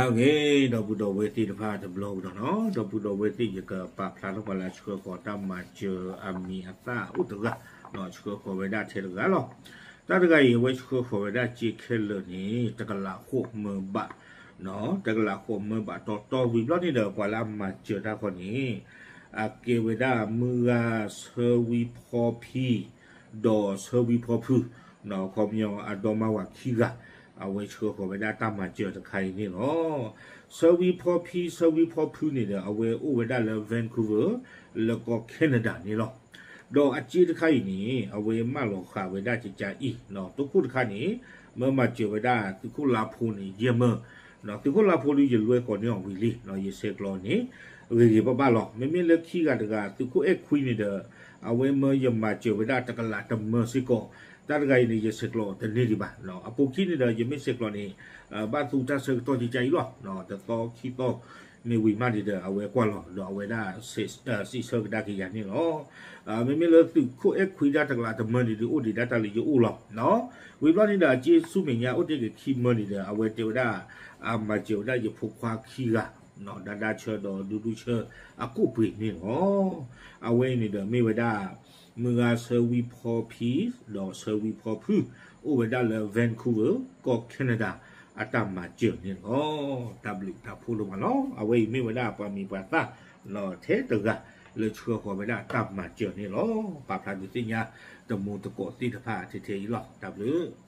အဂ့ၤ ဒီပုၢ်ဒီဝဲၢ်သ့ၣ်တဖၣ်တဘျီကဒီးနီၤ, ဒီပုၢ်ဒီဝဲၢ်သ့ၣ် ယကပာ်ဖျါထီၣ်ပှၤလၢဆှၢဃီၤတၢ်မၤစၢၤအမံၤအသၣ်အိၣ်တဂၤ, ဆှၢဃီၤဝဲဒၣ်ထဲတဂၤလီၤ. တၢ်တဂၤအံၤ အဝဲဆှၢဃီၤဝဲဒၣ်စ့ခဲလၢာ်န့ၣ် တကလးဃိးမၢဘး, တကလးဃိးမၢဘးတီတီ ဝံၤဘျီန့ၣ်ဒီး ပှၤလၢအမၤစၢၤတၢ်ခီန့ၣ် အကဲဝဲဒၣ်မုၢ်ဂၤဆၢဝံဖီဖံ ဒီးဆၢဝံဖီဖု, ခီပညီအဒီမါဝၤခံဂၤ, အဝဲဆှၢဃီၤဝဲဒၣ်တၢ်မၤစၢၤတခါအံၤန့ၣ်လီၤ. ဆၢဝံဖီဖံ ဆၢဝံဖီဖုန့ၣ်ဒီး အဝဲအိၣ်ဝဲဒၣ်လၢ Vancouver လၢကီၢ် Canada န့ၣ်လီၤ. ဒီးအစ့တခါအံၤန့ၣ် အဝဲမၢလီၤဃာ်ဝဲဒၣ်ကကါအံၤ, သုးခိၣ်တခါန့ၣ် မၢမၤစၢၤဝဲဒၣ်သုးခိၣ်လါဖိန့ၣ် ယဲၢ်မၢ, သုးခိၣ်လါဖိဒုး ယလွဲကိးန့ၢ်အီၤဝံၤလံ, ယဆဲးကျိးန့ၣ် ဂ့ၤဂ့ၤဘၣ်ဘၣ်လီၤ. မ့မ့ၢ်လၢခံဂၤတဂၤ သုးခိၣ်အဲၣ်ခွံန့ၣ်ဒီး အဝဲမၢယမၤစၢၤဝဲဒၣ်တကလးတမၢစ့ၢ်ကီး, တၢ်တဂၤအံၤန့ၣ် ယဆဲးကျိးတန့ၢ်ဒံးဘၣ်. အပူၤခံန့ၣ်ဒီး ယမ့ၢ်ဆဲးကျိးန့ၣ် ဘၣ်သူတၢ်ဆၢကတီၢ်ကကါအံၤလီၤ. တသီခံသီမ့ၢ်ဝံၤမးန့ၣ်ဒီး အဝဲကွၢ်လီၤ ဒီးအဝဲဒၣ်စံးဆၢကဒါက့ၤယၤန့ၣ်လီၤ. မ့မ့ၢ်လၢသုးခိၣ်အဲၣ်ခွံဒၣ်တကလးတမၢန့ၣ်ဒီး အိၣ်ဒံးဒၣ်တၢ်လၢယအိၣ်လီၤ. ဝံၤဘျီန့ၣ်ဒီး အစ့ဆူမဲာ်ညါအိၣ်တ့ၢ်က့ၤခံမၢန့ၣ်ဒီး အဝဲတဲဝဲဒၣ် အမၤစၢၤဝဲဒၣ်ယဖိခွါခံဂၤ ဒီးဒါဆၢဒီးဒူဒူဆၢအကိၣ်ပှ့ၤန့ၣ်လီၤ. အဝဲအံၤန့ၣ်ဒီးမ့ၢ်ဝဲဒၣ် မုၢ်ဂၤဆၢဝံဖီဖံ ဒီးဆၢဝံဖီဖု အိၣ်ဝဲဒၣ်လၢ Vancouver ကီၢ် Canada အတၢ်မၤစၢၤန့ၣ်လီၤ. တၢ်ဘျုးတၢ်ဖှိၣ်ဒိၣ်မးလီၤ. အဝဲအံၤမ့ၢ်ဝဲဒၣ်ပှၤမံၤပှၤသၣ် ထဲတဂၤလၢဆှၢဃီၤဝဲဒၣ်တၢ်မၤစၢၤန့ၣ်လီၤ. ပာ်ဖျါဒုးသ့ၣ်ညါ တမူတကိးသ့ၣ်တဖၣ်ထဲထဲအံၤလီၤ. တၢ်ဘျုး